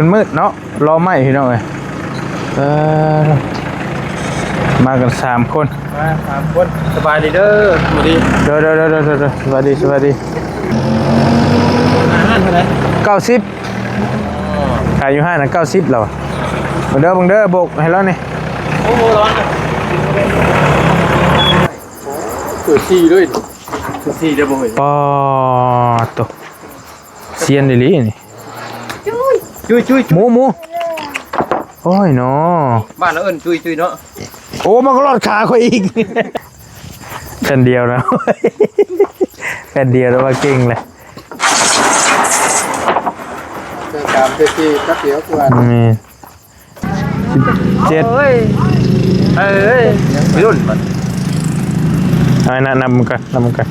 ມັນມືດເນາະ ລໍໄມ້ພີ່ນ້ອງເອີຍ. ເອີ ມາກັນສາມຄົນ ມາສາມຄົນ. ສະບາຍດີເດີ ສະບາຍດີ ໂດຍໆໆໆ ສະບາຍດີ ສະບາຍດີ. ອາຫານເທົ່າໃດ? ເກົ້າສິບ. ອໍ ຂາຍຢູ່ຮ້ານນະເກົ້າສິບແລ້ວ. ເບິ່ງເດີ ເບິ່ງເດີ ໂບກໃຫ້ລາວນີ້. ໂອ້ໂຫ ລະວັງນະ ຕົວສີ່ເລີຍ ຕົວສີ່ເດີບໍ່ເຮີ້ຍ. ປາດໂຕ ຊຽນອີ່ຫຼີນີ້. ຈຸ້ຍ ຈຸ້ຍ ຈຸ້ຍ ໝູ ໝູ. ໂອ້ຍເນາະ ບ້ານເຮົາເອີ້ນຈຸ້ຍ ຈຸ້ຍເນາະ. ໂອ້ ມັນກໍລອດຂາຂ້ອຍອີກ. ແຜ່ນດຽວນະ ແຜ່ນດຽວແລ້ວວ່າເກັ່ງເລີຍ. ເທື່ອສາມ ເທື່ອສີ່ ແປັບດຽວກວ່າ. ແມ່ນ ສິບເຈັດ. ເອີຍ ເອີຍ ໄປລຸ້ນມັນ. ເອົານະ ນັບມັນກ່ອນ ນັບມັນກ່ອນ.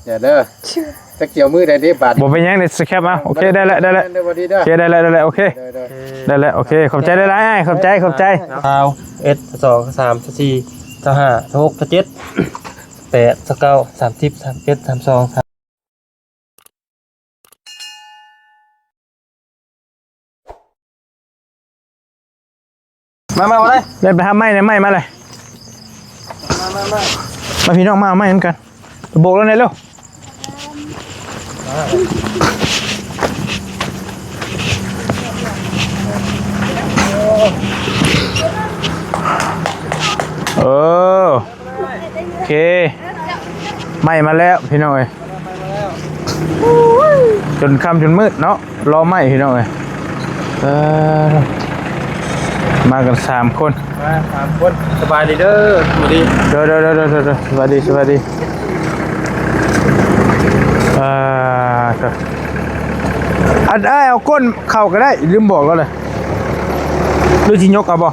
ເດີ ເດີ ຈັກຊິເອົາມື້ໃດເດ້ບາດ. ບໍ່ເປັນຫຍັງເດ້ ສະແຄບເອົາ. ໂອເຄ ໄດ້ແລ້ວ ໄດ້ແລ້ວ. ໂອເຄ ໄດ້ແລ້ວ ໄດ້ແລ້ວ. ໂອເຄ ໄດ້ແລ້ວ. ໂອເຄ ຂອບໃຈຫຼາຍໆ ອ້າຍ ຂອບໃຈ ຂອບໃຈ. ຊາວເອັດ ຊາວສອງ ຊາວສາມ ຊາວສີ່ ຊາວຫ້າ ຊາວຫົກ ຊາວເຈັດ ແປດ ຊາວເກົ້າ ສາມສິບ ສາມເອັດ ສາມສອງ ສາມ ມາ ມາ ມາເລີຍ. ໄດ້ໄປຫາໄມ້ ໄມ້ມາເລີຍ. ມາ ມາ ມາ ມາ ພີ່ນ້ອງ ມາເອົາໄມ້ນຳກັນ. ໄປໂບກລາວແດ່ເລັວ. ເອີ ໂອເຄ ໄມ້ມາແລ້ວພີ່ນ້ອງເອີຍ. ຈົນຄ່ຳຈົນມືດເນາະ ລໍໄມ້ພີ່ນ້ອງເອີຍ. ເອີ ມາກັນສາມຄົນ ມາສາມຄົນ. ສະບາຍດີເດີ ສະບາຍດີ ໂດຍໆໆໆ ສະບາຍດີ ສະບາຍດີ. ອ່າ ອັນອ້າຍເອົາກົ້ນເຂົ້າກໍໄດ້ ລືມບອກລາວເລີຍ. ຫຼືຊິຍົກເອົາບໍ່?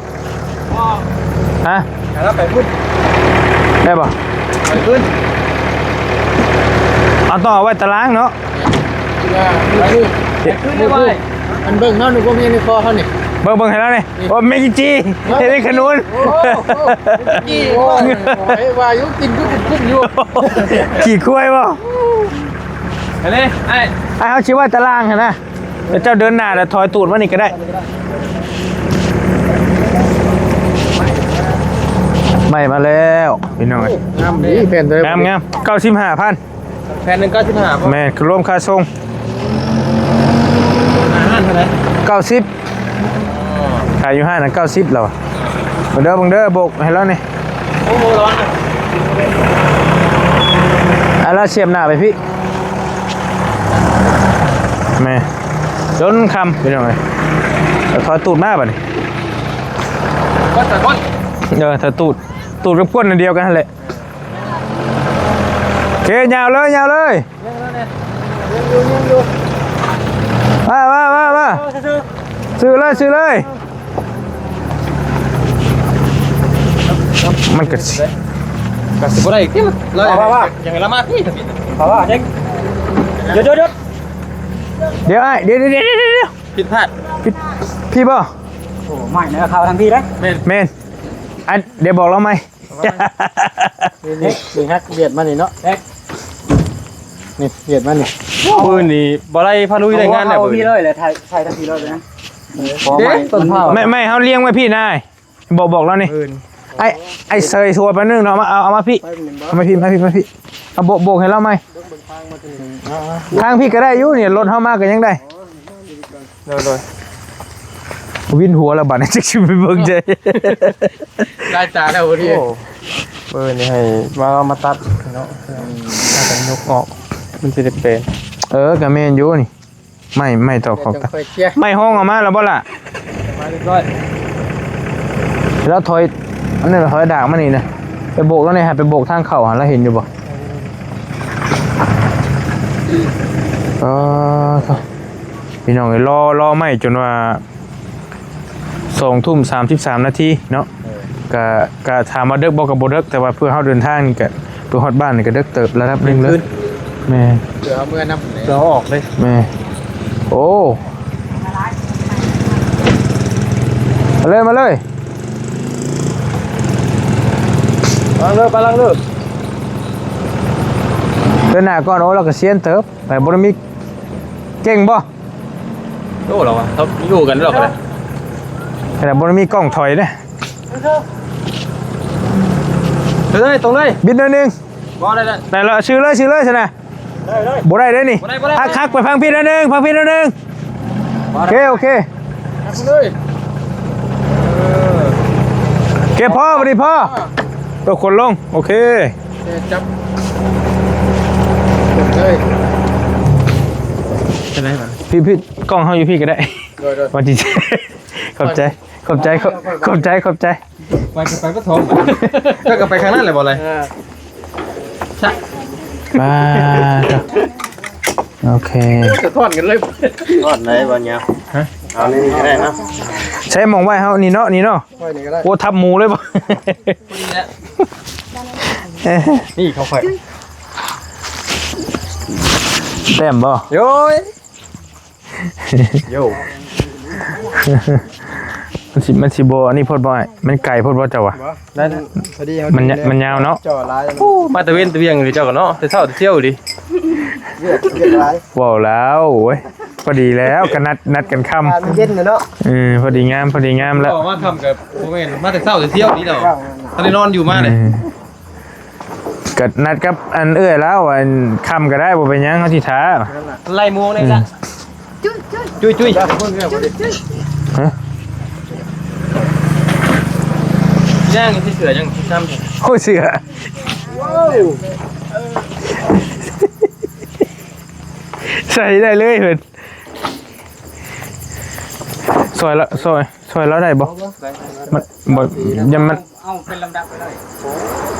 ຮະ? ແລ້ວໄປພຸ້ນ ໄດ້ບໍ່? ໄປຂຶ້ນ ເອົາ ຕ້ອງເອົາໄວ້ຕາລາງເນາະ. ໄປຂຶ້ນ ໄປຂຶ້ນໄດ້ໄວ. ມັນເບິ່ງເນາະ ນຶກວ່າມີໃນຄໍເຮົານີ້. ເບິ່ງ ເບິ່ງໃຫ້ລາວນີ້. ນີ້ ໂອ້ ແມ່ງຈີ່ ເນາະ ເຮັດໃຫ້ຂະໜູນ. ໂອ້ ໂອ້ ຈີ່ ໂອ້ຍ ວ່າຢູ່ກິນຄືກຸ້ມໆຢູ່. ຂີ້ຄວາຍບໍ່? ອັນນີ້ ອ້າຍ ອ້າຍ ເຮົາຊິໄວ້ຕາລາງຫັ້ນນະ. ແລ້ວເຈົ້າເດີນໜ້າແລ້ວຖອຍຕູດມານີ້ກໍໄດ້. ໄມ້ມາແລ້ວພີ່ນ້ອງເອີຍ. ງາມດີ ແຜ່ນເດີ ງາມໆ. ເກົ້າສິບຫ້າພັນ ແຜ່ນໜຶ່ງເກົ້າສິບຫ້າ. ແມ່ນ ລວມຄ່າສົ່ງ. ອາຫານເທົ່າໃດ? ເກົ້າສິບ. ອໍ ຂາຍຢູ່ຮ້ານນະເກົ້າສິບແລ້ວ. ເບິ່ງເດີ ເບິ່ງເດີ ໂບກໃຫ້ລາວນີ້. ໂອ້ໂຫ ລະວັງນະ. ອ່ະ ລາວສຽບໜ້າໄປພີ້. ແມ່ ຈົນຄ່ຳພີ່ນ້ອງເອີຍ. ເອົາ ຖອຍຕູດມາບັດນີ້. ເອີ ຖອຍຕູດ ຕູດກັບກ້ນອັນດຽວກັນຫັ້ນແຫຼະ. ໂອເຄ ຍາວເລີຍ ຍາວເລີຍ. ມາ ມາ ມາ ມາ ຊື້ເລີຍ ຊື້ເລີຍ. ມັນກໍຊິ ກໍຊິບໍ່ໄດ້ອີກຕິ ລະ ວ່າ ວ່າ ຢ່າງລະມາພີ້ ວ່າ ວ່າ ເດັກ ດຽວ ດຽວ ດຽວ ດຽວ ອ້າຍ ດຽວ ດຽວ ດຽວ ດຽວ ຜິດພາດ ຜິດ ພີ້ບໍ່? ໂອ້ ໄມ້ເນາະ ເຂົ້າທາງພີ້ເດ້. ແມ່ນ ແມ່ນ ອັນ ດຽວບອກລາວໃໝ່. ນີ້ ນີ້ ນີ້ ຮັກບຽດມານີ້ເນາະ ແທັກ ນີ້ບຽດມານີ້. ມື້ນີ້ບໍ່ໄດ້ພາລຸຍໄດ້ງານແລ້ວ ເອົາພີ້ເລີຍແຫຼະ ຖ່າຍ ຖ່າຍທາງພີ້ເລີຍນະ. ເອີ ຕົ້ນເຜົາ ໄມ້ ໄມ້ເຮົາລຽງໄວ້ພີ້ນາຍ. ບອກ ບອກລາວນີ້ ອ້າຍ ອ້າຍເຊີຍທົ່ວແປັບໜຶ່ງເນາະ. ມາ ເອົາ ເອົາມາພີ້ ເອົາມາພີ້ ມາພີ້ ມາພີ້ ມາພີ້. ເອົາໂບກ ໂບກໃຫ້ລາວໃໝ່ ທາງພີ້ກໍໄດ້ຢູ່ນີ້ ລົດເຮົາມາກໍຍັງໄດ້. ໂດຍ ໂດຍ ວິນຫົວແລ້ວບັດນີ້ ຈັກຊິໄປເບິ່ງໃດ. ລາຍຕາແລ້ວບໍ່ດີ. ໂອ້ ເບິ່ງນີ້ໃຫ້ມາ ມາຕັດເນາະ ອືມ ຖ້າກັນຍົກອອກ ມັນຊິໄດ້ແປນ. ເອີ ກໍແມ່ນຢູ່ນີ້ ໄມ້ ໄມ້ຕອກຂອກຕາ ໄມ້ຫ້ອງເອົາມາແລ້ວບໍ່ລະ? ມາຮຽບຮ້ອຍ ແລ້ວຖອຍ ອັນນີ້ຖອຍດາກມານີ້ນະ ໄປໂບກລາວນີ້ ໃຫ້ໄປໂບກທາງເຂົ້າຫັ້ນ ລາວເຫັນຢູ່ບໍ່? ອໍ ໂທ້ ພີ່ນ້ອງເອີຍ ລໍ ລໍໄມ້ຈົນວ່າສອງທຸ່ມສາມສິບສາມນາທີເນາະ. ເອີ ກະ ກະຖາມວ່າເດິກບໍ່ ກະບໍ່ເດິກ ແຕ່ວ່າເພື່ອເຮົາເດີນທາງນີ້ກະ ໄປຮອດບ້ານນີ້ກະເດິກເຕີບລະດັບໜຶ່ງເລີຍ. ແມ່ນ ເພື່ອເອົາເມືອນຳ ເພື່ອເອົາອອກເລີຍ. ແມ່ນ ໂອ້ ມາເລີຍ ມາເລີຍ. ປະລັງເດີ ປະລັງເດີ. ເດີນໜ້າກ່ອນ. ໂອ້ ລາວກໍຊຽນເຕີບ ແຕ່ບໍ່ໄດ້ມີເກັ່ງບໍ່? ໂອ້ ລາວວ່າເຮົາຢູ່ກັນດອກກໍໄດ້ ແຕ່ບໍ່ໄດ້ມີກ້ອງຖອຍເດ້. ເດີນເລີຍ ຕົງເລີຍ ບິດໜ້ອຍໜຶ່ງ. ບໍ່ໄດ້ ໄດ້ ໄດ້ແລ້ວ ຊື່ເລີຍ ຊື່ເລີຍຊັ້ນນະ. ໄດ້ ໄດ້ ບໍ່ໄດ້ເດ້ນີ້. ບໍ່ໄດ້ ບໍ່ໄດ້ ຄັກໆ ໄປທາງພີ້ໜ້ອຍໜຶ່ງ ທາງພີ້ໜ້ອຍໜຶ່ງ. ບໍ່ໄດ້ ໂອເຄ ໂອເຄ ຄັກເລີຍ. ເອີ ໂອເຄ ພໍ ພໍດີ ພໍ ອ່າ ຕົວຄົນລົງ. ໂອເຄ ເອີ ຈັບ ເອີຍ ເປັນໄດ໋ວະ? ພີ່ໆ ກ້ອງເຮົາຢູ່ພີ້ກໍໄດ້. ໂດຍໆ ວ່າຈິ ຂອບໃຈ ຂອບໃຈ ຂອບໃຈ ຂອບໃຈ. ໄປກໍໄປປະຖົມ ເຈົ້າກໍໄປຂ້າງນັ້ນແຫຼະບໍ່ໄລ? ເອີ ຊະ ມາ ໂອເຄ ສະທ້ອນກັນເລີຍ. ທອດໄດ້ບໍ່ຍາວ? ຮະ ເອົານີ້ກໍໄດ້ເນາະ. ໃຊ້ໝ່ອງໄວ້ເຮົານີ້ເນາະ ນີ້ເນາະ. ໄວ້ນີ້ກໍໄດ້. ໂອ້ ທັບໝູເລີຍບໍ່? ພໍດີແລ້ວ ນີ້ຂອງຂ້ອຍ ແຕ້ມບໍ່? ໂອ້ຍ ໂຢ ມັນຊິ ມັນຊິບໍ່ອັນນີ້ໂພດບໍ່ອ້າຍ? ມັນໄກໂພດບໍ່ເຈົ້າວ່າ? ບໍ່ ໄດ້ ພໍດີ ມັນຍາວເນາະ. ຈ່ອຫຼາຍ ໂອ້ ມາແຕ່ເວັນແຕ່ວຽງເຈົ້າກໍເນາະ ແຕ່ເຊົ້າແຕ່ສ່ຽວດີ. ວຽກ ວຽກຫຼາຍ ເວົ້າແລ້ວ ໂອ້ຍ ພໍດີແລ້ວ ກໍນັດ ນັດກັນຄ່ຳ ມັນເຢັນເນາະ. ເອີ ພໍດີງາມ ພໍດີງາມແລ້ວ. ເວົ້າມາຄ່ຳກໍບໍ່ແມ່ນ ມາແຕ່ເຊົ້າແຕ່ສ່ຽວດີດອກ. ເຈົ້າ ຕອນນີ້ນອນຢູ່ມານີ້ ເອີ ກໍນັດກັບອັນເອື້ອຍລາວ ອັນຄ່ຳກໍໄດ້ ບໍ່ເປັນຫຍັງ ເຮົາຊິຖ້າ. ໄລ່ໝູ່ນີ້ລະ ຈຸ້ຍ ຈຸ້ຍ ຈຸ້ຍ ຈຸ້ຍ ຈຸ້ຍ ຮະ ຍັງຊິເສືອຍັງຊິຊ້ຳ. ໂອ້ຍ ເສືອ ວ້າວ ໃສ່ໄດ້ເລີຍເພິ່ນ. ຊ່ອຍລະ ຊ່ອຍ ຊ່ອຍລາວໄດ້ບໍ່? ໄດ້ ມັນບໍ່ ຢ້ານມັນ ເອົາເປັນລຳດັບໄປເລີຍ. ໂອ້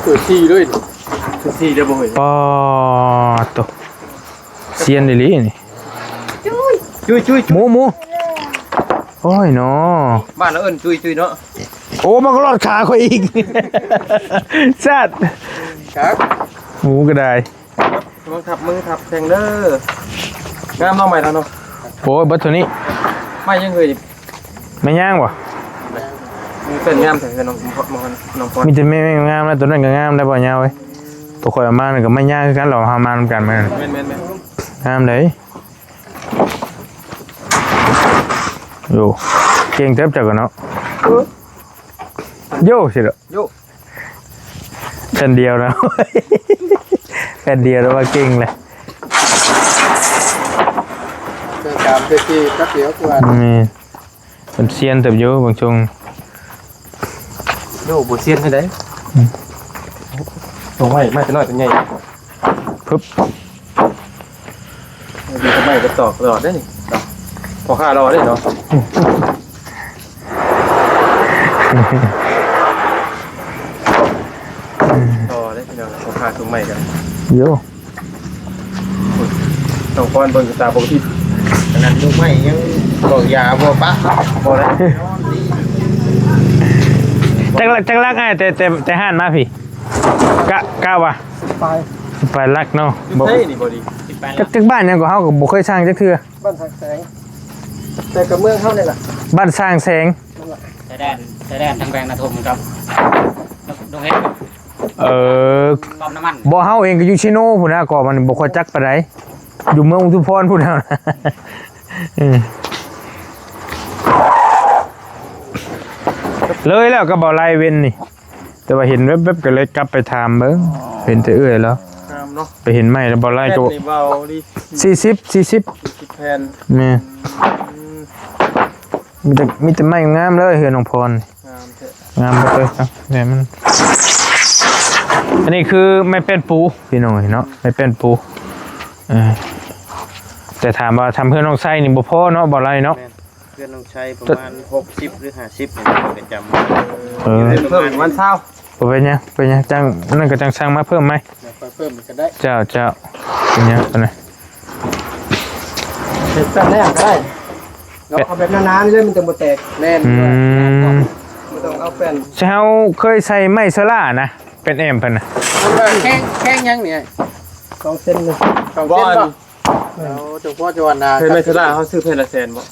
ເກີດສີ່ເລີຍ ເກີດສີ່ເດີບໍ່ເຮີ້ຍ. ປາດໂຕ ຊຽນອີ່ຫຼີນີ້. ຈຸ້ຍ ຈຸ້ຍ ຈຸ້ຍ ໝູ ໝູ. ໂອ້ຍເນາະ ບ້ານລາວເອີ້ນຈຸ້ຍ ຈຸ້ຍເນາະ. ໂອ້ ມັນກໍລອດຂາຂ້ອຍອີກ ຊາດ ຄັກ ໝູກໍໄດ້. ລອງທັບມືທັບແຂ່ງເດີ. ງາມເນາະ ໄມ້ລາວເນາະ. ໂອ້ຍ ເບິດເທົ່ານີ້. ໄມ້ຫຍັງເຮີ້ຍ? ໄມ້ຍາງບໍ່? ມີເພິ່ນງາມແທ້ເຮືອນນ້ອງ ນ້ອງ ນ້ອງພອນ. ມີແຕ່ໄມ້ງາມໆ ແລ້ວ ຕົວນັ້ນກໍງາມໄດ້ບໍ່ຍາວເອີຍ. ຕົວຂ້ອຍເອົາມານັ້ນກໍໄມ້ຍາງຄືກັນ ເຮົາເອົາມານຳກັນມື້ນັ້ນ. ແມ່ນໆໆ. ງາມເດ້. ໂຢ ເກັ່ງເຕີບເຈົ້າກໍເນາະ. ໂຢ ຊິເດີ. ໂຢ ແຜ່ນດຽວນະ ແຜ່ນດຽວແລ້ວວ່າເກັ່ງເລີຍ. ເທື່ອສາມເທື່ອສີ່ແປັບດຽວກວ່າ. ແມ່ນ ເພິ່ນຊຽນເຕີບຢູ່ບາງຊ່ວງ. ໂຍ ບໍ່ຊຽນເທົ່າໃດ. ອືມ ຕົງໄວ້ ໄມ້ຕົວນ້ອຍຕົວໃຫຍ່. ປຶບ. ມີແຕ່ໄມ້ກັບຕອກຕະຫຼອດເດ້ນີ້ເນາະ. ພໍ່ຄ້າຫຼໍ່ເດ້ເນາະ. ຫຼໍ່ເດ້ພີ່ນ້ອງ ພໍ່ຄ້າທຸງໄມ້ກັນ. ໂຍ ຕ້ອງປ້ອນເບິ່ງຕາປົກກະຕິ. ຂະໜາດລູກໄມ້ຍັງບອກຢ່າບໍ່ປະ ບໍ່ໄດ້. ຈັກຫຼັກ ຈັກຫຼັກອ້າຍ ແຕ່ ແຕ່ ແຕ່ຮ້ານມາພີ້? ກະ ກະວ່າ ປາຍ ປາຍຫຼັກເນາະ. ຢູ່ ບໍ່ ໃສນີ້ບໍ່ດີ? ຈັກ ຈັກບ້ານຫຍັງກໍ ເຮົາກໍບໍ່ເຄີຍສ້າງຈັກເທື່ອ. ບ້ານສ້າງແສງ ແຕ່ກັບເມືອງເຮົານີ້ລະ ບ້ານສ້າງແສງ. ນັ້ນລະ ຊາຍແດນ ຊາຍແດນທາງແຂວງນາທົ່ມກັບດົງເຫັດ. ເອີ ປ້ຳນ້ຳມັນ. ບໍ່ ເຮົາເອງກໍຢູ່ເຊໂນພຸ້ນນະ ກໍມັນບໍ່ຄ່ອຍຈັກປານໃດ ຢູ່ເມືອງອຸທຸມພອນພຸ້ນນະ. ເອີ ເລີຍແລ້ວກໍບໍ່ໄລ່ເວັນນີ້. ແຕ່ວ່າເຫັນແວບໆ ກໍເລີຍກັບໄປຖາມເບິ່ງ. ເຫັນແຕ່ເອື້ອຍລາວ ງາມເນາະ. ໄປເຫັນໄມ້ແລ້ວບໍ່ໄລ່ກໍ ແຜ່ນນີ້ເບົາດີ ສີ່ສິບ ສີ່ສິບ ສີ່ສິບແຜ່ນ. ແມ່ນ ອືມ ມີແຕ່ ມີແຕ່ໄມ້ງາມເລີຍ ເຮືອນນ້ອງພອນ. ງາມແທ້ ງາມໝົດເລີຍ. ແມ່ນ ອັນນີ້ຄືໄມ້ແປ້ນປູພີ່ນ້ອງເອີຍເນາະ ໄມ້ແປ້ນປູ. ເອີ ແຕ່ຖາມວ່າທຳເຮືອນນ້ອງໄຊນີ້ບໍ່ພໍເນາະ ບໍ່ໄລ່ເນາະ. ແມ່ນ ເຮືອນນ້ອງໄຊປະມານຫົກສິບ ຫຼື ຫ້າສິບ ນີ້ປະຈຳ. ເອີ ເພີ່ມປະມານຊາວ. ບໍ່ເປັນຫຍັງ ເປັນຫຍັງ ຈັ່ງນັ້ນກໍຈັ່ງສັ່ງມາເພີ່ມໃໝ່. ເພິ່ມກໍໄດ້ ເຈົ້າ ເຈົ້າ ເປັນຫຍັງ ອັນນັ້ນ ເຮັດແປ້ນແນວກໍໄດ້ເນາະ. ເອົາແບບໜາໆ ນີ້ເລີຍ ມັນຈັ່ງບໍ່ແຕກ. ແມ່ນ ອືມ ບໍ່ຕ້ອງເອົາແປ້ນ. ເຮົາເຄີຍໃສ່ໄມ້ໂຊລ່ານະ ແປ້ນແອ້ມເພິ່ນນະ. ແຂງ ແຂງຫຍັງນີ້? ສອງເຊັນ ສອງເຊັນບໍ່? ເອົາ ເຈົ້າພໍ່ເຈົ້າອັນນາ ເຄີຍໄມ້ໂຊລ່າ ເຮົາຊື້ແຜ່ນລະແສນບໍ່?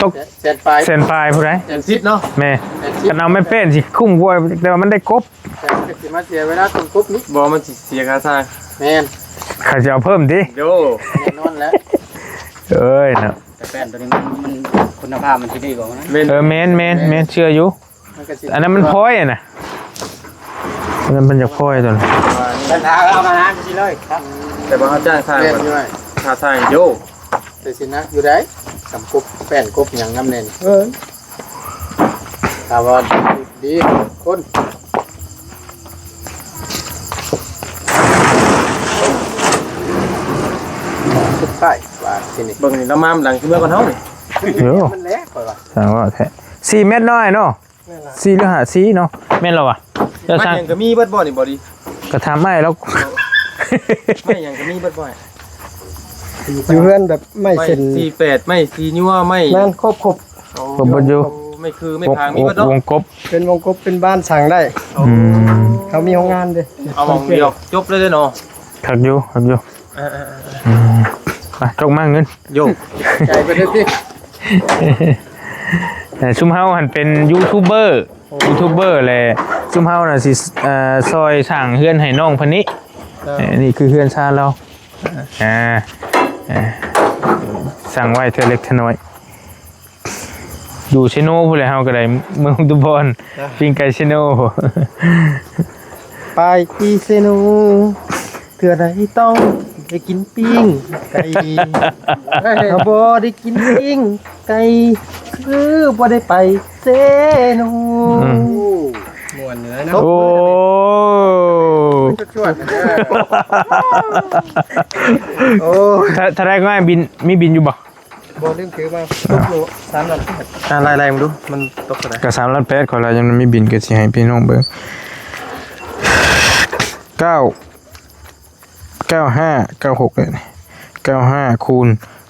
ຕົກ ແສນປາຍ ແສນປາຍພຸ້ນໃດ. ແສນສິບເນາະ. ແມ່ນ ແສນສິບ ຄັນເອົາໄມ້ແປ້ນຊິຄຸ້ມກວ່າ ແຕ່ວ່າມັນໄດ້ກົບ. ແຕ່ມັນກໍຊິມາເສຍເວລາຕົ້ນກົບນີ້. ບໍ່ ມັນຊິເສຍຄ່າສ້າງ. ແມ່ນ ເຂົາຊິເອົາເພີ່ມຕິ? ໂດ ແນ່ນອນແລ້ວ ເອີຍເນາະ ແຕ່ແປ້ນໂຕນີ້ມັນ ມັນຄຸນນະພາບມັນຊິດີກວ່ານັ້ນ ແມ່ນ ເອີ ແມ່ນ ແມ່ນ ແມ່ນ ເຊື່ອຢູ່ ມັນກໍຊິ ອັນນັ້ນມັນພອຍຫັ້ນນະ ອັນນັ້ນມັນຢາກພອຍຕົວນັ້ນ ບັນຫາເອົາມານາຊິເລີຍ ແຕ່ວ່າເຮົາຈ້າງສ້າງ ແມ່ນຢູ່ ຄ່າສ້າງໂຍ ແຕ່ຊິໜັກຢູ່ໃດ໋ ສຳກົບແປ້ນກົບຫຍັງນຳແນ່ນ ເອີ ຖ້າວ່າດີຄົນ ສຸດທ້າຍວ່າທີ່ນີ້ ເບິ່ງນີ້ລະມາມຫຼັງຊິເມືອກ່ອນເຮົານີ້ ໂອ້ ມັນແຫຼະຂ້ອຍວ່າ ຊ່າງເວົ້າແທ້ ສີ່ແມັດນ້ອຍເນາະ ແມ່ນລະ ສີ່ຫຼືຫ້າສີ່ເນາະ ແມ່ນແລ້ວວະ ເຈົ້າຊ່າງ ໄມ້ຫຍັງກໍມີເບິດບໍ່ນີ້ບໍ່ດີ ກໍຖາມອ້າຍລາວ ໄມ້ຫຍັງກໍມີເບິດບໍ່ ຢູ່ເຮືອນແບບໄມ້ເສັ້ນ ໄມ້ສີ່ແປດ ໄມ້ສີຍົວ ໄມ້ ແມ່ນ ຄົບໆ ໂອ້ ຄົບເບິດຢູ່ ໄມ້ຄືໄມ້ພາງມີເບິດເນາະ ວົງກົບ ເປັນວົງກົບ ເປັນບານສ້າງໄດ້ ອືມ ເຮົາມີໂຮງງານເດ້ ເອົາໝ່ອງດຽວຈົບເລີຍເນາະ ຄັກຢູ່ ຄັກຢູ່ ເອີໆໆ ອືມ ໄປ ຕົກມາເງິນ ໂຢ ໃຈໄປເດີຕິ ເອີ ຊຸມເຮົາຫັ້ນເປັນຢູທູບເບີ ຢູທູບເບີແຫຼະ ຊຸມເຮົານະຊິ ເອີ ຊ່ອຍສ້າງເຮືອນໃຫ້ນ້ອງເພິ່ນນີ້ ເອີ ເອີ ນີ້ຄືເຮືອນຊານລາວ ອ່າ ອ່າ ສ້າງໄວ້ເທື່ອເລັກເທື່ອນ້ອຍ ຢູ່ເຊໂນພຸ້ນແຫຼະ ເຮົາກໍໄດ້ເມືອງອຸທຸມພອນ ປີ້ງໄກ່ເຊໂນ ໄປທີ່ເຊໂນ ເທື່ອໃດຕ້ອງໄດ້ກິນປີ້ງໄກ່ ຖ້າບໍ່ໄດ້ກິນປີ້ງໄກ່ ຄືບໍ່ໄດ້ໄປເຊໂນ ອືມ ໂອ້ ມ່ວນເນາະ ໂອ້ ຊວດໆ ເດີ ໂອ້ ຖ້າ ຖ້າໄດ້ກໍໃຫ້ບິນ ມີບິນຢູ່ບໍ່? ບໍ່ ລືມຖືມາ ຕົກໂລສາມລ້ານແປດ ອ່າ ໄລ່ໆ ເບິ່ງດູ ມັນຕົກເທົ່າໃດ ກໍສາມລ້ານແປດ ຂ້ອຍວ່າຍັງມີບິນ ກໍຊິໃຫ້ພີ່ນ້ອງເບິ່ງ ເກົ້າ ເກົ້າຫ້າ ເກົ້າຫົກ ເອີ ເກົ້າຫ້າ ຄູນ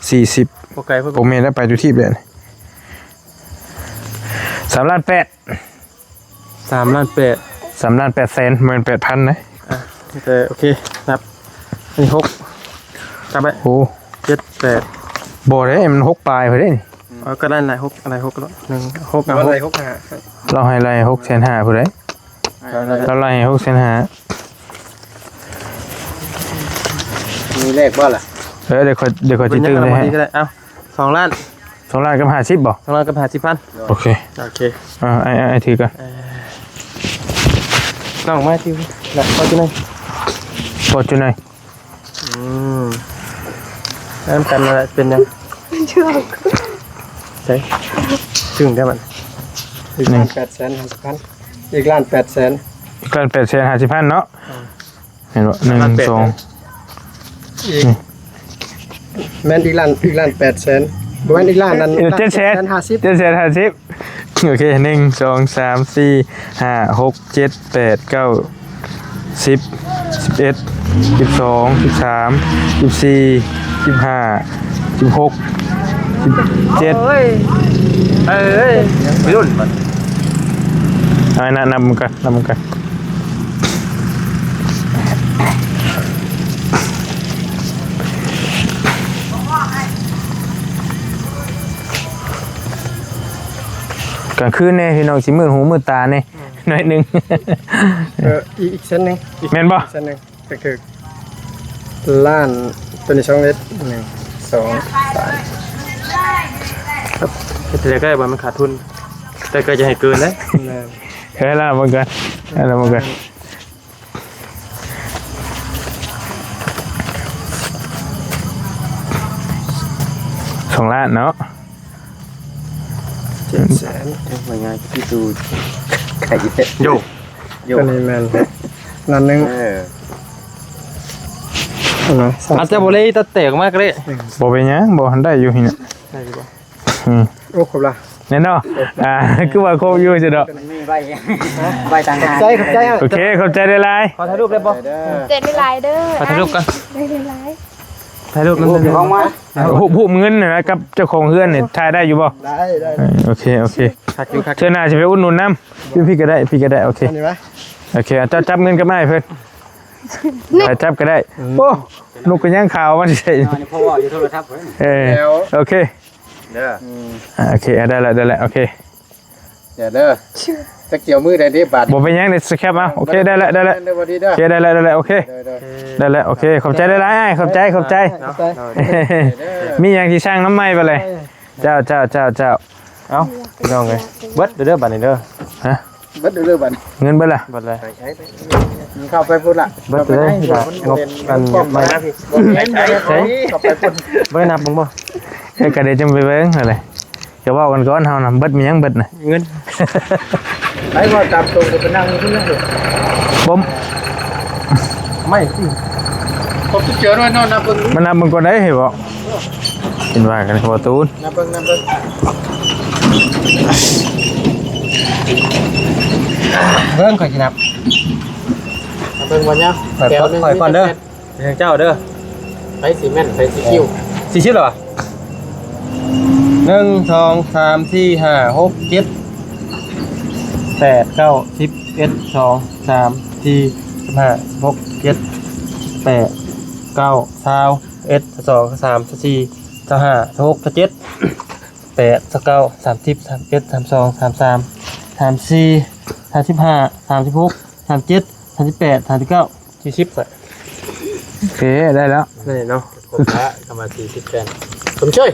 ສີ່ສິບ ບໍ່ໄກພຸ້ນ ບໍ່ແມ່ນແລ້ວ ໄປທຸກທີບແລ້ວ ສາມລ້ານແປດ ສາມລ້ານແປດ ສາມລ້ານແປດແສນ ບໍ່ແມ່ນແປດພັນນະ ອ່ະ ແຕ່ ໂອເຄ ນັບ ນີ້ຫົກ ນັບໄປ ໂອ້ ເຈັດ ແປດ ບໍ່ເດ້ ມັນຫົກປາຍພຸ້ນເດ້ນີ້ ເອີ ກໍໄດ້ຫຼາຍຫົກ ໄລ່ຫົກ ໜຶ່ງ ຫົກ ເອົາຫົກ ໄລ່ຫົກຫ້າ ລາວໃຫ້ໄລ່ຫົກແສນຫ້າພຸ້ນເດ້ ລາວໄລ່ໃຫ້ຫົກແສນຫ້າ ມີເລກບໍ່ລະ? ເອີ ດຽວຂ້ອຍ ດຽວຂ້ອຍຊິຕື່ມໃຫ້ ເອົາ ສອງລ້ານ ສອງລ້ານກັບຫ້າສິບບໍ່? ສອງລ້ານກັບຫ້າສິບພັນ ໂອເຄ ໂອເຄ ອ່າ ອ້າຍ ອ້າຍ ອ້າຍຖືກ່ອນ ເອີ ນ້ອງມາຖືນະ ພໍຈູໄນ ພໍຈູໄນ ອືມ ນຳກັນນັ້ນແຫຼະ ເປັນຫຍັງ ໃສ່ ຊຶ້ງໄດ້ມັນ ອີກລ້ານແປດແສນຫ້າສິບພັນ ອີກລ້ານແປດແສນ ອີກລ້ານແປດແສນຫ້າສິບພັນເນາະ ອືມ ເຫັນບໍ່ ໜຶ່ງ ສອງ ອີກ ນີ້ ແມ່ນອີກລ້ານ ອີກລ້ານແປດແສນ ບໍ່ແມ່ນອີກລ້ານນັ້ນ ເຈັດແສນ ເຈັດແສນຫ້າສິບ ເຈັດແສນຫ້າສິບ ໂອເຄ ໜຶ່ງ ສອງ ສາມ ສີ່ ຫ້າ ຫົກ ເຈັດ ແປດ ເກົ້າ ສິບ ສິບເອັດ ສິບສອງ ສິບສາມ ສິບສີ່ ສິບຫ້າ ສິບຫົກ ສິບເຈັດ ເອີຍ ໄປລຸ້ນມັນ ເອົາ ນັບ ນັບມັນກ່ອນ ນັບມັນກ່ອນ ກາງຄືນແດ່ ພີ່ນ້ອງ ຊິມືດຫູມືດຕາແດ່ ໜ້ອຍໜຶ່ງ ເອີ ອີກ ອີກເສັ້ນໜຶ່ງ ແມ່ນບໍ່? ເສັ້ນໜຶ່ງ ກໍຄືລ້ານ ຕົວນີ້ສອງເອັດ ໜຶ່ງ ສອງ ສາມ ເຮັດຈັ່ງໃດກໍໄດ້ບໍ່ໃຫ້ມັນຂາດທຶນ ແຕ່ກໍຢ່າໃຫ້ເກີນເດ້ ແມ່ນ ເອີ ລະມັນກໍ ລະມັນກໍ ສອງລ້ານເນາະ ເຈັດແສນ ເອີ ວ່າງ່າຍຄືຕູໄກ່ ໂຢ ໂຢ ຕົວນີ້ແມ່ນລ້ານໜຶ່ງ ເອີ ອາດຈະບໍ່ໄດ້ຕັດແຕກອອກມາກໍໄດ້ ບໍ່ເປັນຫຍັງ ບໍ່ ໄດ້ຢູ່ນີ້ ໄດ້ຢູ່ບໍ່? ອືມ ໂອ້ ຄົບລະ ແນ່ນອນ ອ່າ ຄືວ່າຄົບຢູ່ຊັ້ນເນາະ ມັນມີໃບ ໃບຕ່າງຫາກ ຂອບໃຈ ຂອບໃຈ ໂອເຄ ຂອບໃຈຫຼາຍໆ ຂໍຖ່າຍຮູບໄດ້ບໍ່? ເດີ ຂອບໃຈຫຼາຍໆເດີ ຂໍຖ່າຍຮູບກ່ອນ ຂອບໃຈຫຼາຍໆ ຖ່າຍຮູບນຳ ຂອງມາ ຮູບ ຮູບເງິນນະ ກັບເຈົ້າຂອງເຮືອນນີ້ ຖ່າຍໄດ້ຢູ່ບໍ່? ໄດ້ ໄດ້ ເອີ ໂອເຄ ໂອເຄ ຄັກຢູ່ ຄັກ ເທື່ອໜ້າຊິໄປອຸດໜູນນຳ ຢູ່ພີ້ກໍໄດ້ ພີ້ກໍໄດ້ ໂອເຄ ໂອເຄ ເຈົ້າຈັບເງິນກັບອ້າຍເພິ່ນ ໃຜຈັບກໍໄດ້ ອືມ ໂອ້ ນົກກໍຍັງຂາວມັນໃສ່ ເອີ ໂອເຄ ເດີ ອືມ ອ່າ ໂອເຄ ອ່າ ໄດ້ລະ ໄດ້ລະ ໂອເຄ ເດີ ຈັກຊິເອົາມື້ໃດເດ້ບາດນີ້ ບໍ່ເປັນຫຍັງເດ້ ສະແຄັບເອົາ. ໂອເຄ ໄດ້ແລ້ວ ໄດ້ແລ້ວ ເດີ ໂອເຄ ໄດ້ແລ້ວ ໄດ້ແລ້ວ ໂອເຄ ເດີ ໄດ້ແລ້ວ ໂອເຄ ຂອບໃຈຫຼາຍໆ ອ້າຍ ຂອບໃຈ ຂອບໃຈ ເນາະ ມີຫຍັງຊິສັ່ງນຳໃໝ່ບາດນີ້. ເຈົ້າ ເຈົ້າ ເຈົ້າ ເຈົ້າ ເອົ້າ ພີ່ນ້ອງເອີຍ ເບິດເດີບາດນີ້ເດີ. ຮະ ເບິດເດີບາດນີ້ ເງິນເບິດລະ ເບິດເລີຍ. ກິນເຂົ້າໄປພຸ້ນລະ ເບິດເລີຍ. ງົບອັນໃໝ່ ບໍ່ໄດ້ນັບເບິ່ງບໍ່? ເອີ ກະເດຈະໄປເບິ່ງຫັ້ນແຫຼະ. ຈະເວົ້າກັນກ່ອນເຮົານະ ເບິດມີຫຍັງເບິດນະ ເງິນ. ໄປເວົ້າຕາມຕົງ ໄປນັ່ງຢູ່ພຸ້ນເລີຍ ບໍ່ ໄມ່ ເຂົາໄປເຈີດ້ວຍເນາະ. ນັບເບິ່ງ ມານັບເບິ່ງກ່ອນໄດ້ເຫັນບໍ່? ເຫັນວ່າກັນບໍ່ຕູນ ນັບເບິ່ງ ນັບເບິ່ງ ເບິ່ງ ຂ້ອຍຊິນັບ ນັບເບິ່ງບໍ່ຍາວ ຂ້ອຍ ແຖວໜຶ່ງ ຂ້ອຍກ່ອນເດີ ມີແຕ່ ເປັນຂອງເຈົ້າເດີ. ໃຜຊິແມ່ນ ໃຜຊິຄິວ ສີ່ສິບແລ້ວຫວາ? ໜຶ່ງ ສອງ ສາມ ສີ່ ຫ້າ ຫົກ ເຈັດ ແປດ ເກົ້າ ສິບ ສິບເອັດ ສິບສອງ ສິບສາມ ສິບສີ່ ສິບຫ້າ ສິບຫົກ ສິບເຈັດ ສິບແປດ ສິບເກົ້າ ຊາວ ສິບເອັດ ສິບສອງ ສິບສາມ ສິບສີ່ ສິບຫ້າ ສິບຫົກ ສິບເຈັດ ສິບແປດ ສິບເກົ້າ ສາມສິບ ສາມເອັດ ສາມສອງ ສາມສາມ ສາມສີ່ ສາມຫ້າ ສາມຫົກ ສາມເຈັດ ສາມແປດ ສາມເກົ້າ ສີ່ສິບ ຂ້ອຍ ໂອເຄ ໄດ້ແລ້ວ ໄດ້ເນາະ ຄົບລະ ກຳມາສີ່ສິບແປດ ສົມເຊີຍ.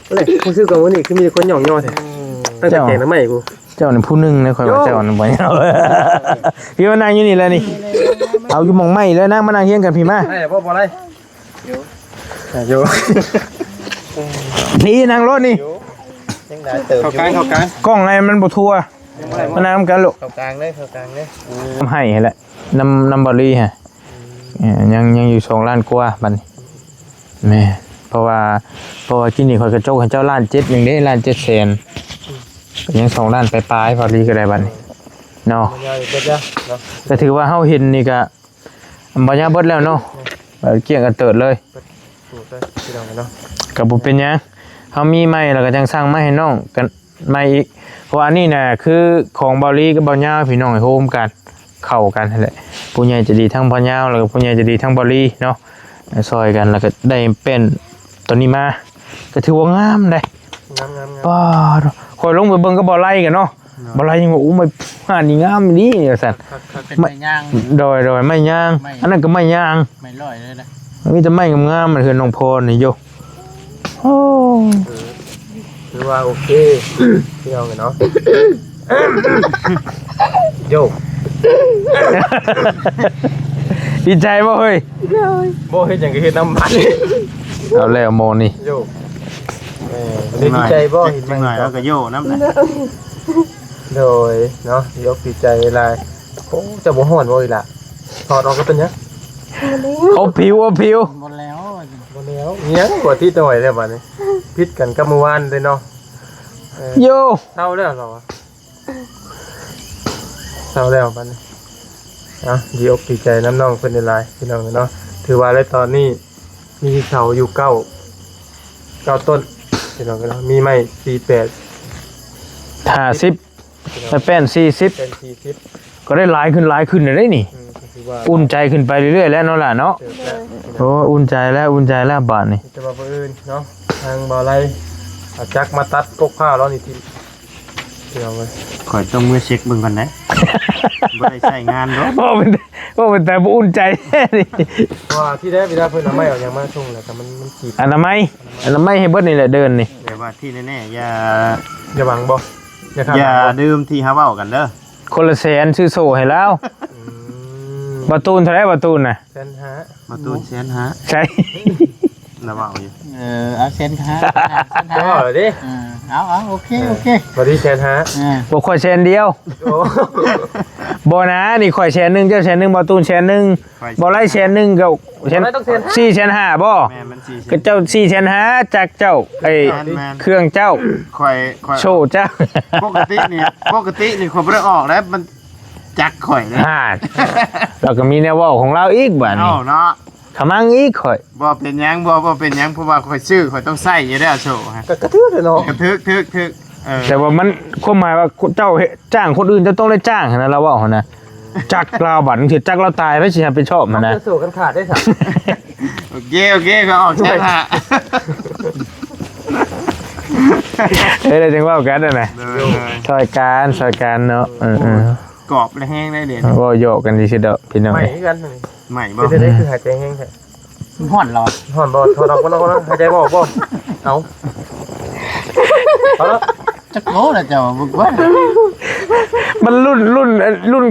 ເອີຍ ຮູ້ສຶກວ່າມື້ນີ້ຄືມີແຕ່ຄົນຍ້ອງຍໍແທ້ ອືມ ຕັ້ງແຕ່ແກງໜໍ່ໄມ້ກູ ເຈົ້ານີ້ຜູ້ໜຶ່ງເດ້ ຂ້ອຍວ່າ ໂອ້ ເຈົ້ານີ້ບໍ່ຍາວ ພີ່ມານັ່ງຢູ່ນີ້ແຫຼະນີ້ ເອົາຢູ່ໝ່ອງໄມ້ແລ້ວນາງ ມານັ່ງຮຽງກັນ ພີ່ມາ ໄດ້ບໍ່ ບໍ່ໄດ້ ຢູ່ ພີ່ນັ່ງໂລດນີ້ ເຂົ້າກາງ ເຂົ້າກາງ ກ້ອງໃຫ້ມັນບໍ່ທົ່ວ ມານັ່ງນຳກັນລູກ ເຂົ້າກາງເລີຍ ເຂົ້າກາງເລີຍ ໃຫ້ຫັ້ນແຫຼະ ນຳ ນຳເບົາລີຫັ້ນ ເອີ ຍັງ ຍັງຢູ່ສອງລ້ານກວ່າບັດນີ້ ແມ່ນ ເພາະວ່າ ເພາະວ່າກິນນີ້ຂ້ອຍກະຈົກໃຫ້ເຈົ້າລ້ານເຈັດ ຍັງເດ້ລ້ານເຈັດແສນ ກໍຍັງສອງລ້ານປາຍໆ ເບົາລີກໍໄດ້ບັດນີ້ເນາະ ເບິດແລ້ວເນາະ ກໍຖືວ່າເຮົາເຫັນນີ້ກະ ບໍ່ຍາວເບິດແລ້ວເນາະ ແມ່ນ ເອີ ກ້ຽງກະເຕີດເລີຍ ເບິດ ເບິດເລີຍ ພີ່ນ້ອງເນາະ ກໍບໍ່ເປັນຫຍັງ ເຮົາມີໃໝ່ແລ້ວກໍຈັ່ງສັ່ງມາໃຫ້ນ້ອງກັນໃໝ່ອີກ ເພາະວ່າອັນນີ້ນະ ຄືຂອງເບົາລີກັບເບົາຍາວ ພີ່ນ້ອງ ໂຮມກັນ ເຂົ້າກັນຫັ້ນແຫຼະ ຜູ້ໃຫຍ່ໃຈດີທັງເບົາຍາວ ແລ້ວກໍຜູ້ໃຫຍ່ໃຈດີທັງເບົາລີເນາະ ຊ່ອຍກັນ ແລ້ວກໍໄດ້ແປ້ນໂຕນີ້ມາ ກໍຖືວ່າງາມເດ້ ງາມໆໆ ປ້າດ ຂ້ອຍລົງໄປເບິ່ງກັບເບົາໄລກັນເນາະ ເນາະ ເບົາໄລຍັງວ່າ ໂອ້ ໄມ້ ຮ້ານນີ້ງາມອີ່ຫຼີ ວ່າຊັ້ນ ຄັກໆ ເປັນໄມ້ຍາງ ໂດຍໆ ໄມ້ຍາງ ໄມ້ ອັນນັ້ນກໍໄມ້ຍາງ ໄມ້ລອຍເລີຍນະ ມີແຕ່ໄມ້ງາມໆ ເຮືອນນ້ອງພອນນີ້ໂຍ ໂອ້ ຖືວ່າໂອເຄ ພີ່ນ້ອງເນາະ ໂຍ ດີໃຈບໍ່ເຮີ້ຍ? ໂດຍ ບໍ່ເຮັດຫຍັງກໍເຮັດນຳບັດ ເອົາແລ້ວໝໍນີ້ ໂຍ ເອີ ດີໃຈບໍ່? ເຮັດໃໝ່ ຈັກໜ້ອຍເຮົາກໍໂຍນຳນະ ໂດຍເນາະ ດີອົກດີໃຈຫຼາຍ ໂອ້ ເຈົ້າບໍ່ຮ້ອນບໍ່ອີ່ຫຼ້າ? ຖອດອອກກໍເປັນຫຍັງ? ບໍ່ໄດ້ ອົບຜິວ ອົບຜິວ ບໍ່ແລ້ວ ບໍ່ແລ້ວ ຫຍັງກວ່າຕິດໜ້ອຍແທ້ບັດນີ້ ຜິດກັນກັບມື້ວານເດ້ເນາະ ເອີ ໂຍ ເຊົາແລ້ວເຮົາ ເຊົາແລ້ວບັດນີ້ ເອົາ ດີອົກດີໃຈນຳນ້ອງເພິ່ນຫຼາຍໆ ພີ່ນ້ອງເນາະ ຖືວ່າໃນຕອນນີ້ ມີເສົາຢູ່ເກົ້າ ເກົ້າຕົ້ນ ພີ່ນ້ອງເນາະ ມີໄມ້ສີ່ແປດ ຫ້າສິບ ແລ້ວແປ້ນສີ່ສິບ ແປ້ນສີ່ສິບ ກໍໄດ້ຫຼາຍຂຶ້ນ ຫຼາຍຂຶ້ນແລ້ວເດ້ນີ້ ອືມ ກໍຖືວ່າອຸ່ນໃຈຂຶ້ນໄປເລື້ອຍໆແລ້ວເນາະຫຼ້າເນາະ ເຕີບແລ້ວ ໂອ້ ອຸ່ນໃຈແລ້ວ ອຸ່ນໃຈແລ້ວບາດນີ້ ແຕ່ວ່າມື້ອື່ນເນາະ ທາງບ່າວໄລເອົາຈັກມາຕັດກົກພ້າວລາວນີ້ຖິ້ມ ພີ່ນ້ອງເອີຍ ຂ້ອຍຕ້ອງເມືອເຊັກເບິ່ງກ່ອນເດ້ ບໍ່ໄດ້ໃຊ້ງານດອກ ເວົ້າເປັນ ເວົ້າເປັນຕາບໍ່ອຸ່ນໃຈແທ້ນີ້ ເພາະວ່າທີ່ແລກເວລາເພິ່ນເອົາໄມ້ເອົາຫຍັງມາສົ່ງແລ້ວກໍມັນ ມັນຂີດ ອະນາໄມ ອະນາໄມໃຫ້ເບິດນີ້ແຫຼະເດີ່ນນີ້ ແຕ່ວ່າທີ່ແນ່ໆ ຢ່າ ຢ່າຫວັງບໍ່ ຢ່າຄາດ ຢ່າ ຫວັງບໍ່ ດື່ມທີ່ເຮົາເວົ້າກັນເດີ ຄົນລະແສນ ຊື້ໂສ້ໃຫ້ລາວ ອືມ ບ່າວຕູນເທົ່າໃດ ບ່າວຕູນນະ? ແສນຫ້າ ບ່າວຕູນແສນຫ້າ ໃຊ່ ລະເວົ້າຢູ່ ເອີ ເອົາແສນຫ້າ ແສນຫ້າ ລະເວົ້າເລີຍເດ້ ເອີ ເອົາ ເອົາ ໂອເຄ ໂອເຄ ບໍ່ດີແສນຫ້າ ເອີ ບໍ່ ຂ້ອຍແສນດຽວ ໂອ້ ບໍ່ນະ ນີ້ຂ້ອຍແສນໜຶ່ງ ເຈົ້າແສນໜຶ່ງ ບ່າວຕູນແສນໜຶ່ງ ບ່າວໄລແສນໜຶ່ງ ກໍແສນ ບໍ່ໄລຕ້ອງແສນຫ້າ ສີ່ແສນຫ້າບໍ່? ແມ່ນ ມັນສີ່ແສນ ກໍເຈົ້າສີ່ແສນຫ້າ ຈັກເຈົ້າ ໄອ້ ແມ່ນໆ ເຄື່ອງເຈົ້າ ຂ້ອຍ ຂ້ອຍ ໂສ້ເຈົ້າ ປົກກະຕິນີ້ ປົກກະຕິນີ້ຂ້ອຍບໍ່ໄດ້ອອກແລ້ວ ມັນ ຈັກຂ້ອຍເດ້ ອ່າ ລາວກໍມີແນວເວົ້າຂອງລາວອີກບາດນີ້ ເອົ້າເນາະ ຂະມັງອີກຂ້ອຍ ບໍ່ເປັນຫຍັງ ບໍ່ ບໍ່ເປັນຫຍັງ ເພາະວ່າຂ້ອຍຊື້ ຂ້ອຍຕ້ອງໃຊ້ຢູ່ແລ້ວໂຊ ກໍ ກໍຖືກແຫຼະເນາະ ກໍຖືກ ຖືກ ຖືກ ເອີ ແຕ່ວ່າມັນ ຄວາມໝາຍວ່າເຈົ້າເຮັດ ຈ້າງຄົນອື່ນ ເຈົ້າຕ້ອງໄດ້ຈ້າງຫັ້ນນະ ລາວເວົ້າຫັ້ນນະ ຈັກລາວບາດ ບາງເທື່ອຈັກລາວຕາຍ ໃຜຊິຮັບຜິດຊອບຫັ້ນນະ ເອົາໂຊກັນຂາດໄດ້ຊະ ໂອເຄ ໂອເຄ ກໍອອກແຊນຫ້າ ເອີ ແລ້ວຈັ່ງເວົ້າກັນຫັ້ນນະ ໂດຍ ໂດຍ ຊ່ອຍກັນ ຊ່ອຍກັນເນາະ ເອີໆ ກອບແລະແຮງໄດ້ເດ ເວົ້າຫຍອກກັນຊື່ໆດອກພີ່ນ້ອງ ໄໝ້ຄືກັນ ໄໝ້ບໍ່ ເປັນຈັ່ງໃດຄືຫາຍໃຈແຮງແທ້? ມັນຮ້ອນເນາະ ຮ້ອນບໍ່? ຖອດອອກ ຖອດອອກ ຖອດອອກ ຫາຍໃຈບໍ່ອອກບໍ່? ເອົາ ເອົາລະ ຈັກໂລລະເຈົ້າ ບໍ່ວ່າ ມັນລຸ້ນ ລຸ້ນ ລຸ້ນ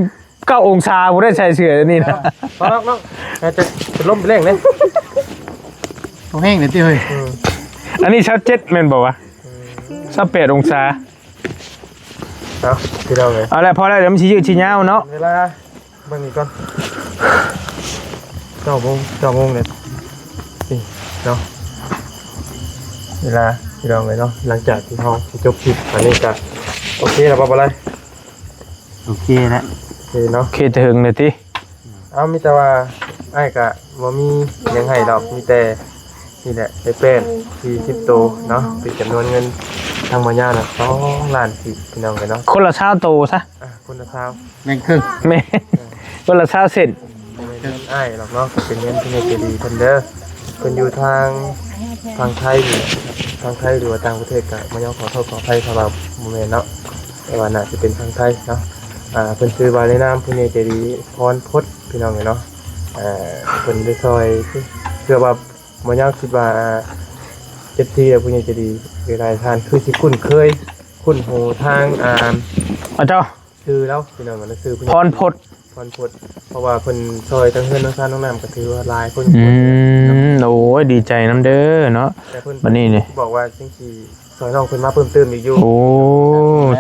ເກົ້າອົງສາ ບໍ່ໄດ້ໃສ່ເສື້ອອັນນີ້ນະ ເອີ ເອົາລະເນາະ ຫາຍໃຈເປັນລົມເປັນແຮງເດ້ ບໍ່ແຮງເດ້ຕິເຮີ້ຍ ອືມ ອັນນີ້ຊາວເຈັດແມ່ນບໍ່ວະ? ອືມ ຊາວແປດອົງສາ ເອົາ ພີ່ນ້ອງເອີຍ ເອົາລະ ພໍແລ້ວ ດຽວມັນຊິຍືດຊິຍາວເນາະ ເວລາ ເບິ່ງອີກກ່ອນ ເກົ້າໂມງ ເກົ້າໂມງແລ້ວ ນີ້ເນາະ ເວລາ ພີ່ນ້ອງເອີຍເນາະ ຫຼັງຈາກທີ່ເຮົາຊິຈົບຄລິບ ອັນນີ້ກະໂອເຄແລ້ວບໍ່ ບໍ່ໄລ? ໂອເຄແລ້ວ ໂອເຄເນາະ ໂອເຄແຕ່ເຫິງເລີຍຕິ ເອົາ ມີແຕ່ວ່າອ້າຍກະບໍ່ມີຫຍັງໃຫ້ດອກ ມີແຕ່ນີ້ແຫຼະ ໄດ້ແປ້ນສີ່ສິບໂຕເນາະ ເປັນຈຳນວນເງິນທາງໝໍຍານະ ສອງລ້ານກີບ ພີ່ນ້ອງເອີຍເນາະ ຄົນລະຊາວໂຕຊະ ອ່ະ ຄົນລະຊາວ ແບ່ງເຄິ່ງ ແມ່ນ ເອີ ຄົນລະຊາວເຊັນ ບໍ່ແມ່ນເງິນອ້າຍດອກເນາະ ກໍເປັນເງິນຜູ້ໃຫຍ່ໃຈດີເພິ່ນເດີ ເພິ່ນຢູ່ທາງ ທາງໄທນີ້ ທາງໄທ ຫຼືວ່າຕ່າງປະເທດ ກໍມາຍ້ອນຂໍໂທດຂໍອະໄພ ຖ້າວ່າບໍ່ແມ່ນເນາະ ແຕ່ວ່າໜ້າຈະເປັນທາງໄທເນາະ ອ່າ ເພິ່ນຊື່ວ່າໃນນາມຜູ້ໃຫຍ່ໃຈດີພອນພົດ ພີ່ນ້ອງເອີຍເນາະ ເອີ ເພິ່ນໄດ້ຊ່ອຍ ເຊື່ອວ່າໝໍຍາວຄິດວ່າ ເອັຟຊີ ແລະ ຜູ້ໃຫຍ່ໃຈດີຫຼາຍໆທ່ານ ຄືຊິຄຸ້ນເຄີຍ ຄຸ້ນຫູທາງ ອ່າ ອາ ເຈົ້າ ຊື່ລາວ ພີ່ນ້ອງ ຊື່ຜູ້ໃຫຍ່ ພອນພົດ ພອນພົດ ເພາະວ່າເພິ່ນຊ່ອຍທັງເຮືອນທັງຊານນ້ອງນ້ຳ ກໍຖືວ່າຫຼາຍຄົນ ອືມ ໂອ້ຍ ດີໃຈນຳເດີເນາະ ແຕ່ເພິ່ນ ບັດນີ້ນີ້ ບອກວ່າຈັ່ງຊິຊ່ອຍນ້ອງເພິ່ນມາເພີ່ມເຕີມອີກຢູ່ ໂອ້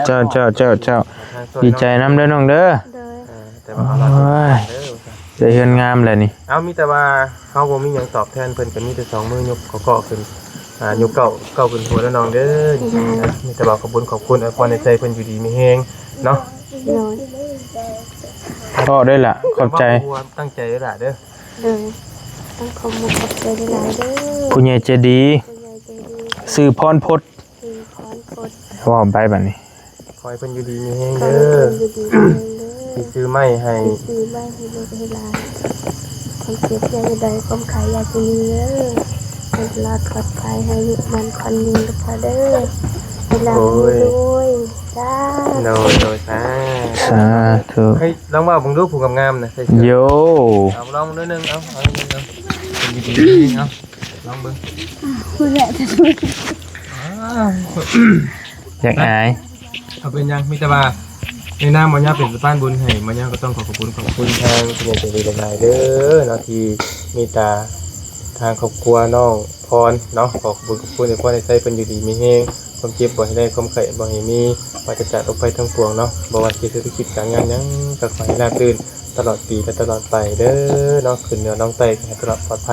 ເຈົ້າ ເຈົ້າ ເຈົ້າ ເຈົ້າ ດີໃຈນຳເດີນ້ອງເດີ ໂດຍ ເອີ ແຕ່ວ່າເຮົາລາເດີ ໂອ້ຍ ເດີ ໄດ້ເຮືອນງາມແລ້ວນີ້ ເອົາ ມີແຕ່ວ່າເຮົາບໍ່ມີຫຍັງຕອບແທນເພິ່ນ ກໍມີແຕ່ສອງມືຍົກເກາະໆຂຶ້ນ ອ່າ ຍົກເກົ້າ ເກົ້າຂຶ້ນຫົວເດີນ້ອງເດີ ມີແຕ່ວ່າຂອບບຸນຂອບຄຸນ ອວຍພອນໃຫ້ໃຈເພິ່ນຢູ່ດີມີແຮງເນາະ ໂດຍ ພໍເດີລະ ຂອບໃຈ ຕັ້ງໃຈເດີລະເດີ ໂດຍ ຕ້ອງຂອບມຸກຂອບໃຈຫຼາຍໆເດີ ຜູ້ໃຫຍ່ໃຈດີ ຜູ້ໃຫຍ່ໃຈດີ ຊື່ພອນພົດ ຊື່ພອນພົດ ເວົ້າໄປບັດນີ້ ຂໍໃຫ້ເພິ່ນຢູ່ດີມີແຮງເດີ ຂໍໃຫ້ເພິ່ນຢູ່ດີມີແຮງເດີ ທີ່ຊື້ໄມ້ໃຫ້ ທີ່ຊື້ໄມ້ໃຫ້ລູກໃຫ້ຫຼານ ຄວາມເຈັບຢ່າໄດ້ ຄວາມໄຂ້ຢ່າຊິມີເດີ ໃຫ້ລອດປອດໄພ ໃຫ້ອາຍຸໝັ້ນຂວັນຍືນເດີພໍ່ເດີ ໃຫ້ລ່ຳໃຫ້ລວຍ ສາທຸ ໂດຍ ໂດຍ ສາທຸ ສາທຸ ເຮີ້ຍ ລອງເວົ້າເບິ່ງດູ ຜູ້ງາມໆນະ ໃສ່ເສື້ອ ໂຢ ເອົາ ລອງເບິ່ງໜ້ອຍໜຶ່ງ ເອົາ ເອົາໜ້ອຍໜຶ່ງ ເອົາ ເອົາ ລອງເບິ່ງ ຜູ້ແຫຼະ ຢາກອາຍ ເອົາ ເປັນຫຍັງ ມີແຕ່ວ່າໃນນາມໝໍຍາວເປັນສະພານບຸນໃຫ້ ໝໍຍາວກໍຕ້ອງຂໍຂອບຄຸນ ຂອບຄຸນທາງຜູ້ໃຫຍ່ໃຈດີຫຼາຍໆເດີເນາະ ທີ່ເມດຕາທາງຄອບຄົວນ້ອງພອນເນາະ ຂໍຂອບຄຸນ ຂອບຄຸນ ໃຫ້ພອນໃຫ້ໃຊ້ເພິ່ນຢູ່ດີມີແຮງ ຄວາມເຈັບບໍ່ໃຫ້ໄດ້ ຄວາມໄຂ້ບໍ່ໃຫ້ມີ ປາສຈາກໂລກໄພທັງປວງເນາະ ບໍ່ວ່າຊິເຮັດທຸລະກິດການງານຫຍັງ ກໍຂໍໃຫ້ລາບລື່ນຕະຫຼອດປີ ແລະ ຕະຫຼອດໄປເດີເນາະ ຂຶ້ນເໜືອລ່ອງໃຕ້ ໃຫ້ຕະຫຼອດປອດໄພ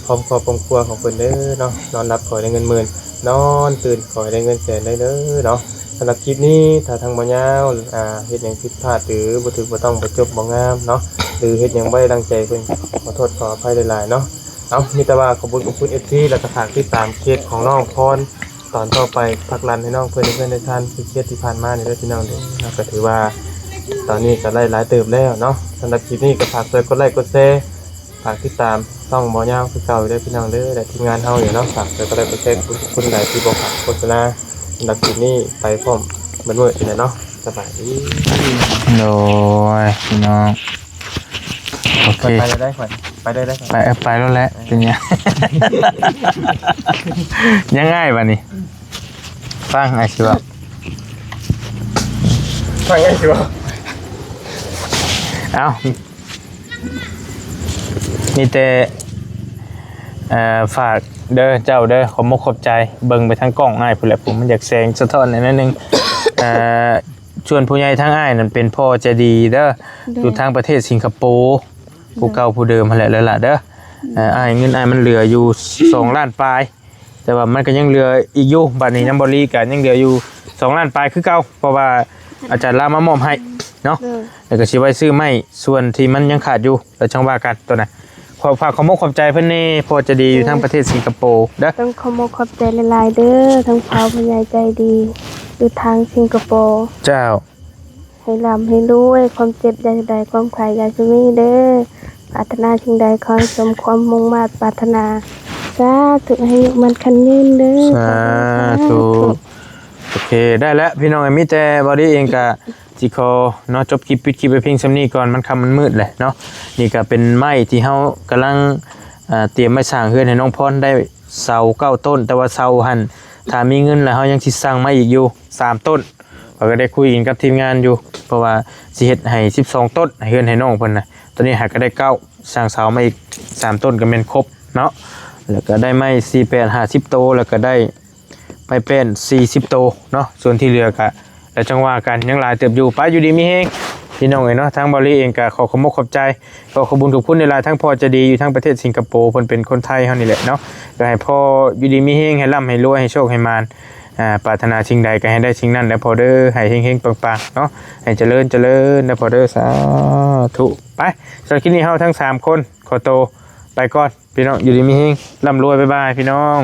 ພ້ອມຄອບພ້ອມຄົວຂອງເພິ່ນເດີເນາະ ນອນຫຼັບຂໍໃຫ້ໄດ້ເງິນໝື່ນ ນອນຕື່ນຂໍໃຫ້ໄດ້ເງິນແສນເດີເນາະ ສຳລັບຄລິບນີ້ ຖ້າທາງໝໍຍາວ ອ່າ ເຮັດຫຍັງຜິດພາດ ຫຼື ບໍ່ຖືກບໍ່ຕ້ອງ ບໍ່ຈົບບໍ່ງາມເນາະ ຫຼື ເຮັດຫຍັງບໍ່ໄດ້ດັ່ງໃຈເພິ່ນ ຂໍໂທດຂໍອະໄພຫຼາຍໆເນາະ ເອົາ ມີແຕ່ວ່າຂອບຄຸນຂອບຄຸນ ເອັຟຊີ ແລ້ວກໍຝາກຕິດຕາມເພຈຂອງນ້ອງພອນ ຕອນຕໍ່ໄປ ຜັກດັນໃຫ້ນ້ອງເພິ່ນ ເພື່ອນໃຫ້ທັນຄືເຄສທີ່ຜ່ານມານີ້ເດີພີ່ນ້ອງເດີ ເຮົາກໍຖືວ່າຕອນນີ້ກໍໄດ້ຫຼາຍເຕີບແລ້ວເນາະ ສຳລັບຄລິບນີ້ກໍຝາກຊ່ວຍກົດໄລກົດແຊ ຝາກຕິດຕາມຊ່ອງໝໍຍາວຄືເກົ່າເດີພີ່ນ້ອງເດີ ແລະ ທີມງານເຮົານີ້ເນາະ ຝາກຊ່ວຍກົດໄລກົດແຊ ຂອບຄຸນຫຼາຍທີ່ບໍ່ຂາດໂຄສະນາ ສຳລັບຄລິບນີ້ໄປພ້ອມເບິດມື້ນີ້ແຫຼະເນາະ ສະບາຍດີ ໂດຍ ພີ່ນ້ອງ ໂອເຄ ໄປ ໄປເລີຍໄດ້ຂ້ອຍ ໄປເລີຍໄດ້ຂ້ອຍ ໄປ ເອີ ໄປໂລດແຫຼະ ເປັນຫຍັງ ຍັງອ້າຍບັດນີ້ ຟັງອ້າຍຊິເວົ້າ ຟັງອ້າຍຊິເວົ້າ ເອົ້າ ມີແຕ່ ເອີ ຝາກເດີເຈົ້າເດີ ຂອບມຸກຂອບໃຈ ເບິ່ງໄປທາງກ້ອງອ້າຍພຸ້ນແຫຼະ ຜູ້ມັນຢາກແສງສະທ້ອນແດ່ໜ້ອຍໜຶ່ງ ເອີ ສ່ວນຜູ້ໃຫຍ່ທາງອ້າຍນັ້ນເປັນພໍ່ໃຈດີເດີ ໂດຍ ຢູ່ທາງປະເທດສິງກະໂປ ໂດຍ ຜູ້ເກົ່າຜູ້ເດີມຫັ້ນແຫຼະເດີຫຼ້າເດີ ໂດຍ ເອີ ອ້າຍ ເງິນອ້າຍມັນເຫຼືອຢູ່ສອງລ້ານປາຍ ແຕ່ວ່າມັນກໍຍັງເຫຼືອອີກຢູ່ ບາດນີ້ນຳບໍ່ລີກໍຍັງເຫຼືອຢູ່ສອງລ້ານປາຍຄືເກົ່າ ເພາະວ່າອາຈານລາວມາມອບໃຫ້ເນາະ ໂດຍ ແລ້ວກໍຊິໄວ້ຊື້ໄມ້ສ່ວນທີ່ມັນຍັງຂາດຢູ່ ແລ້ວຈັ່ງວ່າກັນໂຕນັ້ນ ຂໍຝາກຂອບມຸກຂອບໃຈເພິ່ນແດ່ ພໍ່ໃຈດີຢູ່ທາງປະເທດສິງກະໂປເດີ ຕ້ອງຂອບມຸກຂອບໃຈຫຼາຍໆເດີ ທັງພໍ່ຜູ້ໃຫຍ່ໃຈດີຢູ່ທາງສິງກະໂປ ເຈົ້າ ໃຫ້ລ່ຳໃຫ້ລວຍ ຄວາມເຈັບຢ່າໄດ້ ຄວາມໄຂ້ຢ່າຊິມີເດີ ປາດຖະໜາສິ່ງໃດຂໍໃຫ້ສົມຄວາມມຸ່ງມາດປາດຖະໜາ ສາທຸ ໃຫ້ອາຍຸໝັ້ນຂວັນຍືນເດີ ສາທຸ ສາທຸ. ໂອເຄ ໄດ້ແລ້ວພີ່ນ້ອງເອີຍ ມີແຕ່ບໍ່ດີເອງກະຊິຂໍເນາະ ຈົບຄລິບ ປິດຄລິບໄວ້ພຽງສ່ຳນີ້ກ່ອນ ມັນຄ່ຳມັນມືດແຫຼະເນາະ. ນີ້ກະເປັນໄມ້ທີ່ເຮົາກຳລັງ ເອີ ຕຽມໄວ້ສ້າງເຮືອນໃຫ້ນ້ອງພອນ ໄດ້ເສົາເກົ້າຕົ້ນ ແຕ່ວ່າເສົາຫັ້ນ ຖ້າມີເງິນແລ້ວເຮົາຍັງຊິສັ່ງມາອີກຢູ່ສາມຕົ້ນ. ຂ້ອຍກໍໄດ້ຄຸຍກັນກັບທີມງານຢູ່ ເພາະວ່າຊິເຮັດໃຫ້ສິບສອງຕົ້ນ ໃຫ້ເຮືອນໃຫ້ນ້ອງເພິ່ນນະ. ຕອນນີ້ຫາກໍໄດ້ເກົ້າ ສ້າງເສົາມາອີກສາມຕົ້ນກໍແມ່ນຄົບເນາະ. ແລ້ວກໍໄດ້ໄມ້ສີ່ແປດຫ້າສິບໂຕ ແລ້ວກໍໄດ້ໄມ້ແປ້ນສີ່ສິບໂຕເນາະ. ສ່ວນທີ່ເຫຼືອກໍແລ້ວຈັ່ງວ່າກັນ ຍັງຫຼາຍເຕີບຢູ່. ໄປ ຢູ່ດີມີແຮງພີ່ນ້ອງເອີຍເນາະ. ທາງເບົາຫຼີເອງກໍຂໍຂອບອົກຂອບໃຈ ຂໍຂອບບຸນຂອບຄຸນຫຼາຍໆ ທາງພໍ່ໃຈດີຢູ່ທາງປະເທດສິງກະໂປ ເພິ່ນເປັນຄົນໄທເຮົານີ້ແຫຼະເນາະ. ກໍໃຫ້ພໍ່ຢູ່ດີມີແຮງ ໃຫ້ລ່ຳໃຫ້ລວຍ ໃຫ້ໂຊກໃຫ້ໝານ ອ່າ ປາດຖະໜາສິ່ງໃດກໍໃຫ້ໄດ້ສິ່ງນັ້ນເດີພໍ່ເດີ ໃຫ້ເຮັງໆ ປັງໆ ເນາະ ໃຫ້ຈະເລີນ ຈະເລີນເດີພໍ່ເດີ ສາທຸ. ໄປ ສຳລັບຄລິບນີ້ເຮົາທັງສາມຄົນຂໍໂຕໄປກ່ອນ ພີ່ນ້ອງ ຢູ່ດີມີແຮງ ລ່ຳລວຍ ບາຍບາຍ ພີ່ນ້ອງ.